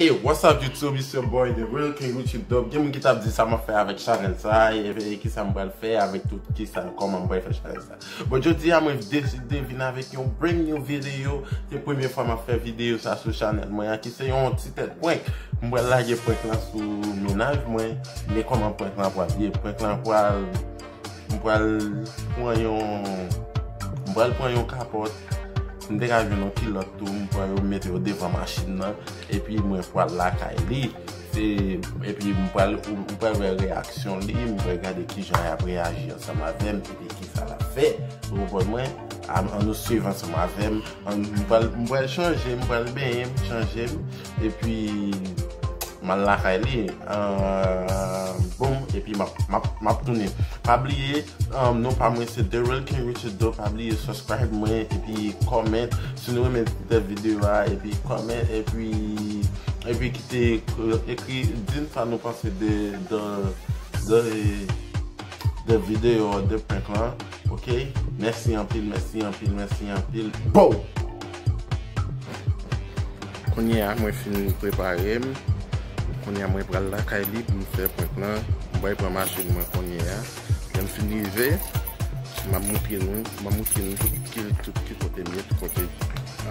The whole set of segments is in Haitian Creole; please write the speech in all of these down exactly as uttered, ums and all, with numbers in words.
Hey, what's up YouTube? It's your boy The Real King Richie Dope. Gen moun ki t ap di sa m ap fè avèk chanèl sa, e, e kisa m pral fè avèk tout kisa, kòman m pral fè chanèl sa. Bon, jodi a mwen deside vin avèk yon brand new video. Se premye fwa m ap fè video sa sou chanèl mwen an, ki se yon ti tèt prank. M pral lage prank lan sou mennaj mwen. Men kòman prank lan pral ye? Prank lan pral, m pral pran yon, m pral pran yon kapòt. M te ka jwenn yon kilòt tou, m pran yo, m mete yo devan machin nan, epi mwen pral lakay li. Se, epi m pral, ou, ou pral wè reyaksyon li, m pral gade kijan l ap reyaji ansanm avè m, epi kisa l ap fè. Ou konprann mwen? An, ann nou swiv ansanm avè m. Ann, m pral, m pral chanje, m pral benyen, m chanje m, epi m al lakay li. Ah, bon, epi m ap, m ap, m ap tounen. Pa bliye, um, non pa mwen se The Real King Richie Dope. Pa bliye subscribe mwen, epi comment. Si nou renmen tèt videyo a, epi comment, epi, epi kite, ekri, di n sa nou panse de, de, de, de videyo, de prank lan. Ok? Mèsi anpil, mèsi anpil, mèsi anpil. Bow! Kounye a, mwen fin prepare m. Kounye a, mwen pral lakay li pou m fè prank lan. Mwen pral pran machin mwen kounye a. Lè m fin rive, m ap montre nou, m ap montre nou tout ki, tout ki kote m ye, tout kote,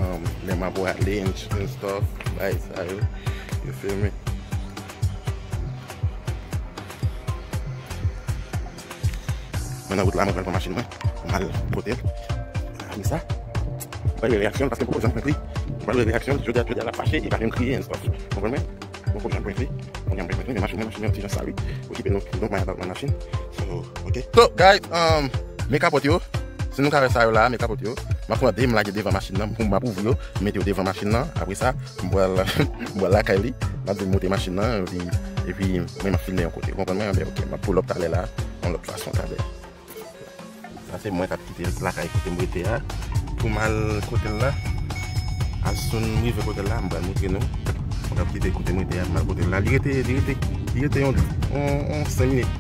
um, lè m ap prale and, and stuff, bagay sa yo. You feel me? Mwen nan wout la, mwen pral pran machin mwen. Mwen al pote l. Mwen sa. Mwen pral wè reyaksyon l paske m poko janm prank li. Mwen pral wè reyaksyon l. Jodi a, jodi a l ap fache, li pa menm kriye and stuff. Konprann mwen? Mwen poko janm prank li. Mwen janm prank li, men machin mwen, machin mwen yon ti jan sal wi. Okipe nou, don't mind about my machine. So, ok. So, guys, um, men kapòt yo. Si nou ka wè sa yo la, men kapòt yo. M ap pran de, m lage devan machin nan, m ap ouvri yo, m mete yo devan machin nan. Apre sa, m pral, m pral lakay li, m ap di l monte machin nan, epi, epi mwen m ap filme yon kote. Ou konprann mwen? Anben, ok, m ap pull up talè la, yon lòt fason talè. Sa se mwen k ap kite lakay kote m rete a, pou m al kote l la. As soon m rive kote l la, m pral montre nou. Mwen k ap kite kote m rete a, m al kote l la. Li rete, li rete, li rete yon, yon, yon senk minit.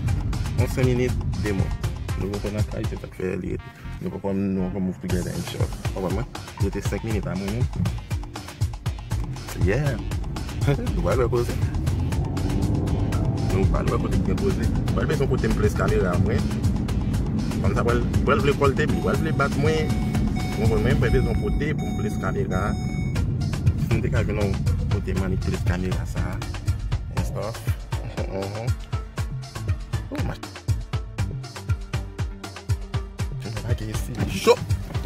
Yon senk minit de mwen. Nou konprann, lakay, se sa k fè li rete. Nou poko, nou poko move together and shit. Ou konprann mwen? Rete senk minit a mwen menm. Yeah. Nou pral wè koze. Nou pral wè kote ki gen koze. Pral bezwen kote m place kamera mwen. Fanm sa pral, pral vle kòlte m, pral vle bat mwen. Ou konprann mwen, pral bezwen kote pou m place kamera. Si m te ka jwenn yon kote m annik place kamera sa. And stuff. Mhm. Oh, my Jan bagay isi cho.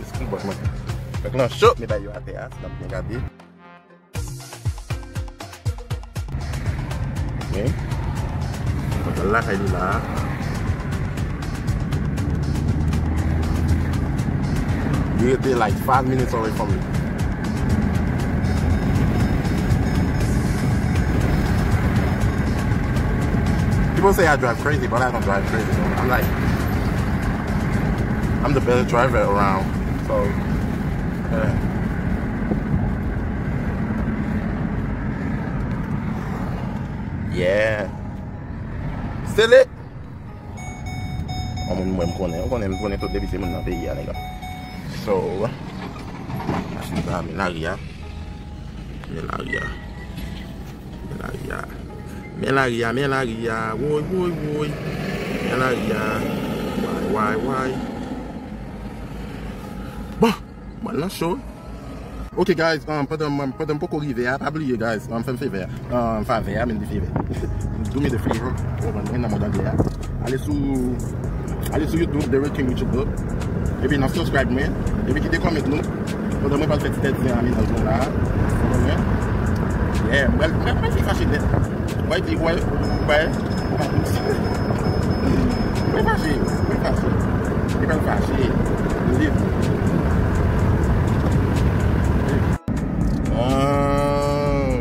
Excuse mwen. Fèk lan cho, medam yo atè a, si n ap byen gade. Men, fòk lakay li la. Li rete like five minutes away from me. People say I drive crazy, but I don't drive crazy. I'm like, I'm the best driver around. So, yeah. Yeah. Sele. Yon moun mwen m konnen, ou konnen m konnen tout depi se moun nan peyi a, nèg la. So, machin sa, men lari a. Men lari a. Men lari a. Men lari a, men lari a. Woy, woy, woy. Men lari a. Way, way, way. Bon, mwen nan cho. Ok, guys, um, pandan, pandan m poko rive a, pa bliye, guys, um, fè m favè a. Um, favè a, men di favè. Do me the favor. Ou konprann mwen nan mond anglè a. Ale sou, ale sou YouTube, The Real King Richie Dope. Epi nan subscribe mwen. Epi kite comment nou. Pandan mwen pral fè ti tèt zen a mennaj mwen la. Ou konprann mwen? Yeah, mwen, mwen, mwen fache nèt. Wè, di, wè, wè. Mwen fache, mwen fache. Li pral fache. Li. Ah.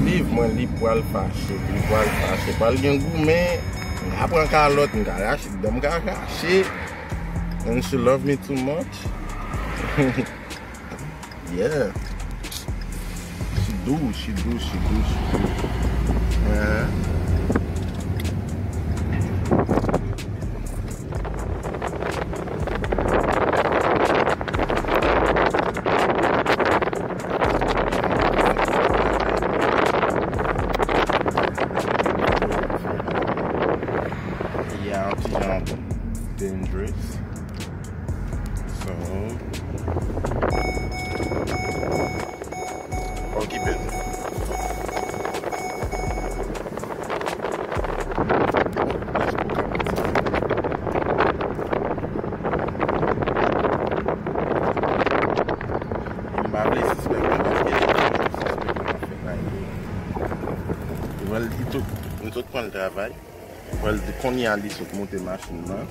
Liv mwen, li pral fache, li pral fache. Pral gen goumen, m ka pran kalòt, m ka rache, dan m ka rache. And she love me too much. Yeah. She do, she do, she do, she do. Uh-huh. So, okipe nou. M pa vle sispèk mwen paske si sispèk mwen ap fè kay. Well, li tout, nou tout pran l travay. Well, kounye a li sot monte machin nan.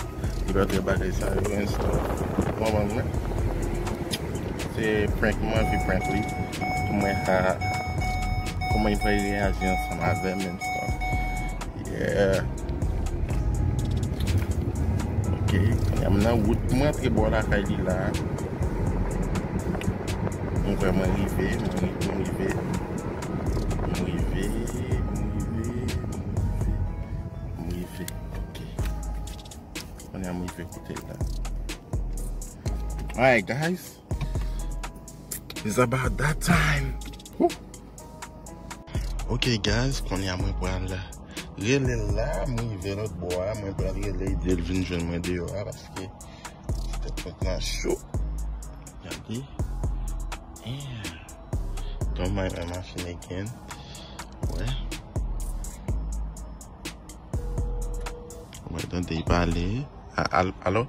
Li pral fè bagay sa yo and stuff. Ou konprann mwen? Se prank mwen, anvi prank li. Pou mwen, ha, kòman li pral reyaji ansanm avè m and stuff. Yeah. Ok, kounye a m nan wout. Mwen antre bò lakay li la. Mwen kwè mwen rive, mwen ri-, mwen rive. Mwen rive, mwen rive, mwen rive. Mwen rive. Ok. Kounye a mwen rive kote l la. Alright, guys. It's about that time. Woo. Ok, guys, kounye a mwen pral rele l la, mwen rive lòt bò a, mwen pral rele l, di l vin jwenn mwen deyò a, paske tèt mwen nan cho. Gade. Yeah. Don't mind my machine again. Wè. Mwen tande l pale. A-, al-, alo?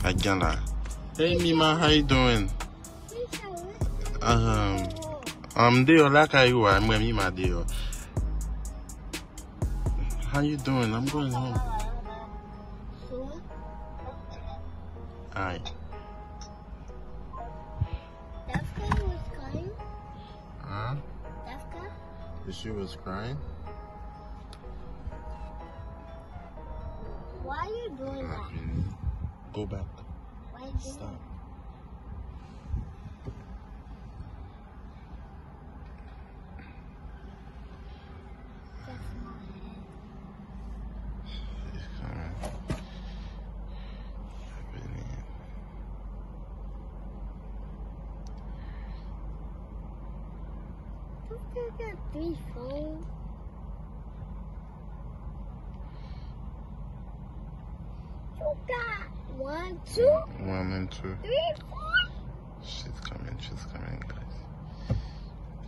Ak jan la. Hey, Mima, how you doing? Um, um, m deyò lakay ou a, mwen Mima deyò. How you doing? I'm going home. Alright. Huh? She was crying. Why are you doing that? Go back. Why you doing that? Stop. That's my head. It's coming. Happening. You still got three phones? You got one, two, one and two. Three, four? She's coming, she's coming, guys.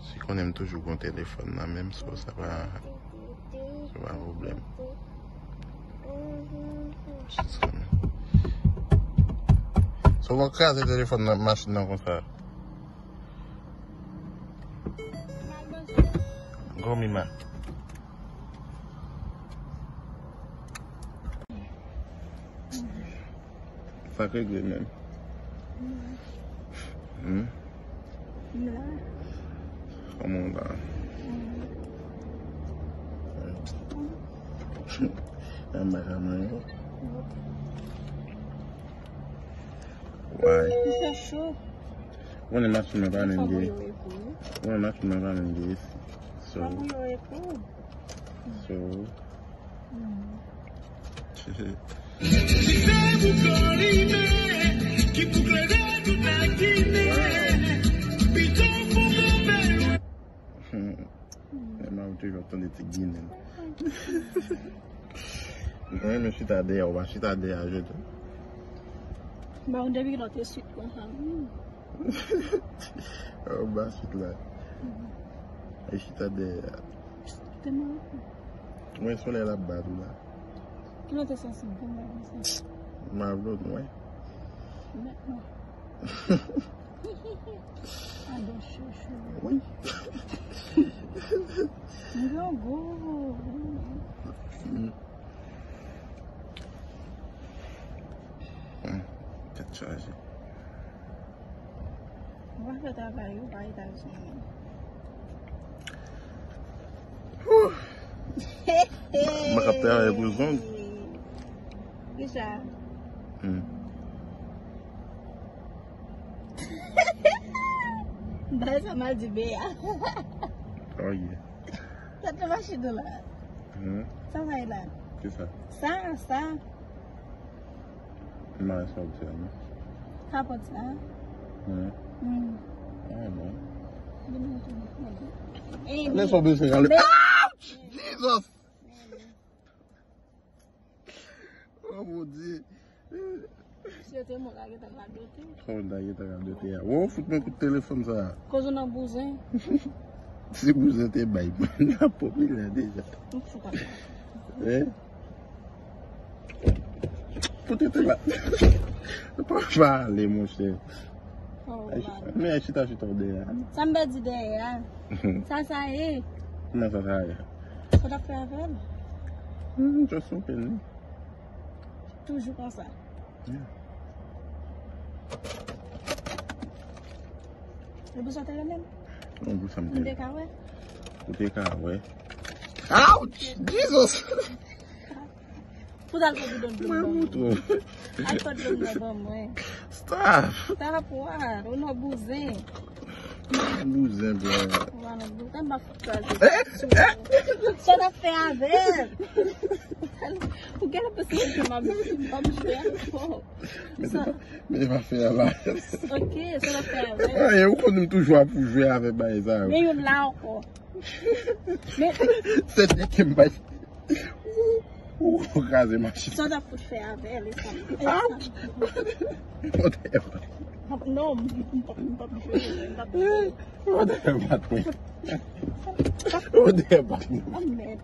Si konnen m toujou gon telefòn nan menm, so sa pa, sa pa pwoblèm. She's coming. So, w ap kraze telefòn nan, machin nan konsa. Go, Mima. Sa k regle menm? Hmm? Kòman w la? Anba kameray. Why? Li fè cho. Ou konnen machin nan pa menm gen. Ou konnen machin nan pa menm gen esi. So. So. Mwen ap toujou ap tande ti ginen. Mwen renmen chita dèyè, ou pa chita dèyè a, je te. Ba ou depi lòt eswit konsa. Ou ba swit la. E chita dèyè a. Te mwen. Mwen solèy la ap bat ou la. Ki lòt esansib pou mwen konsa? Mwen ap lòt mwen. Mèt mwen. Adon chouchou. Wi. M gen yon gwo. Hmm, tèt chaje. Ou pa fè travay ou pa Etazini. Mwen k ap travay pou zong. Kisa? Hmm. Bagay sa mal di be a. Oh yeah. Sa te mache dou la. Hmm? Sa sa ye la? Kisa? Sa, sa. M pa wè sa w di a non. Kapòt sa? Hmm. Hmm. Ah non. Lè sa w bezwen ale. Ouch! Jesus! Sa w ta gentan radote a. Wo, fout mwen kout telefòn sa. Koz ou nan bouzen. Si bouzen te bay, mwen ta popilè deja. M fou kontan. Eh? Pote te la. Pa pale, monchè. Oh, men chita, chita w dèyè a. Sa m pèdi dèyè a. Sa, sa ye. Kòman sa, sa ye? Sa w t ap fè avè l? Hmm, just open li. Toujou konsa. Yeah. Ou bezwen te renmen m? Non, pou sa m te. M te ka wè? Ou te ka wè. Ouch! Jesus! Fout al pran bidon dlo ban mwen. Mwen moutre w. Al pran dlo nan ban mwen. Stop! Stop what? Ou nan bouzen. Bouzen, bro. Ou pa nan bouzen, m ap kraze. Sa w ap fè avè l? Ou genlè panse ke m ap, m ap jwe avè w. Men se pa, men se pa fè a la. Ok, sa w ap fè avè l? Anyen, ou konn m toujou ap jwe avè bagay sa yo. Men youn la ankò. Men se li ke m bay. Ou, ou kraze machin. Sa w t ap fout fè avè l, e sa m. Ouch! Mwen te... Non, m p ap, m p ap jwe, m p ap jwe. Mwen te bat mwen. Mwen te bat mwen. Oh, mèd.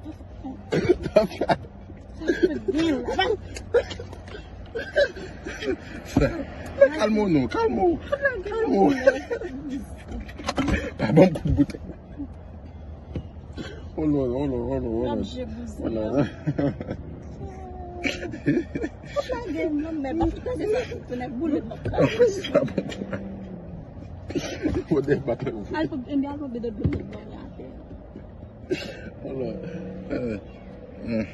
Sa fout gen la. Kalme w non, kalme w. Kalme w. Pa ban m kout boutèy. Oh Lord, oh Lord, oh Lord, oh Lord. N ap je bouzen. Oh Lord. Fout lage m nan mèd la, fout lage sa, fout tounen boule m ap kraze. Sa bon. Mwen te bat mwen. Al pou, enben al pou bidon dlo m ban mwen atè. Oh Lord. Eh, hmm.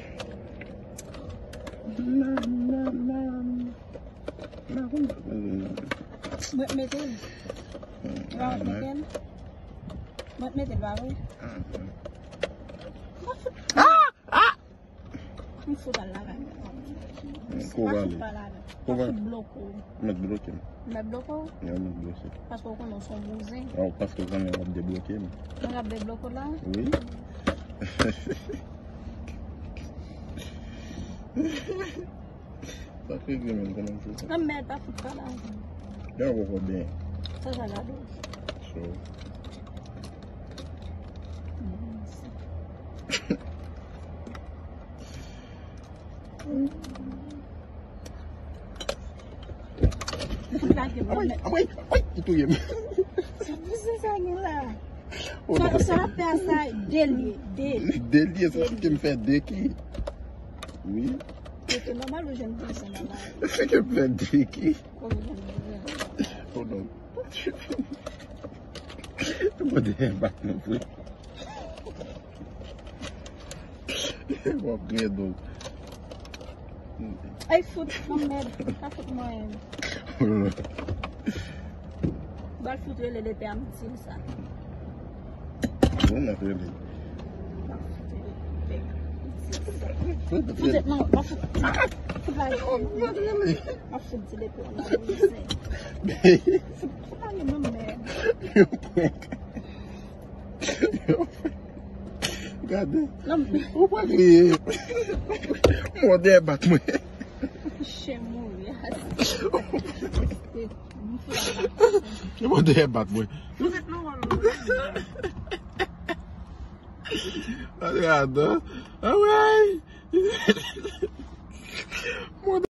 Nan, nan, nan. Mwen mete l. Mwen mete l. Mwen mete l, pa vre? Ah! Ah! M fout al lakay mwen. Kou pale. M fout bloko. Mèt bloke m. Mèt bloko? Yo, mèt bloke. Paske w konnen w se yon bouzen. Oh, paske w konnen w ap debloke m. Mwen ap debloke w la? Wi. Sa fè gri menm, kòman m fè sa? Nan mèd, pa fout pale avè m. Gen yon poko byen. Sa, sa gade w. So. Lage m nan mèd. Wi, wi, wi, li touye m. Se pou se sa gen la. Sa, sa ap fè a sa, de l ye, de. De l ye, sa fè ke m fè de ki? Wi. Se te nòmal ou jwenn prizon nan la. Fè ke m fè de ki? Ou jwenn prizon. Oh non. Mwen dèyè bat nou vre. W ap griyen do. Ay, fout, nan mèd. Pa fout mwen. Ba l fout rele lepè a, m di l sa. Bon, m ap rele. Fout, non, m ap fout, fout la. M ap fout di lepè a, m ap di l sa. Fout, fout la, nan mèd. Gade. Ou pa kriye. Mwen dèyè bat mwen. Chen mouri. Mwen dèyè bat mwen. Gade, gade. Anmwey.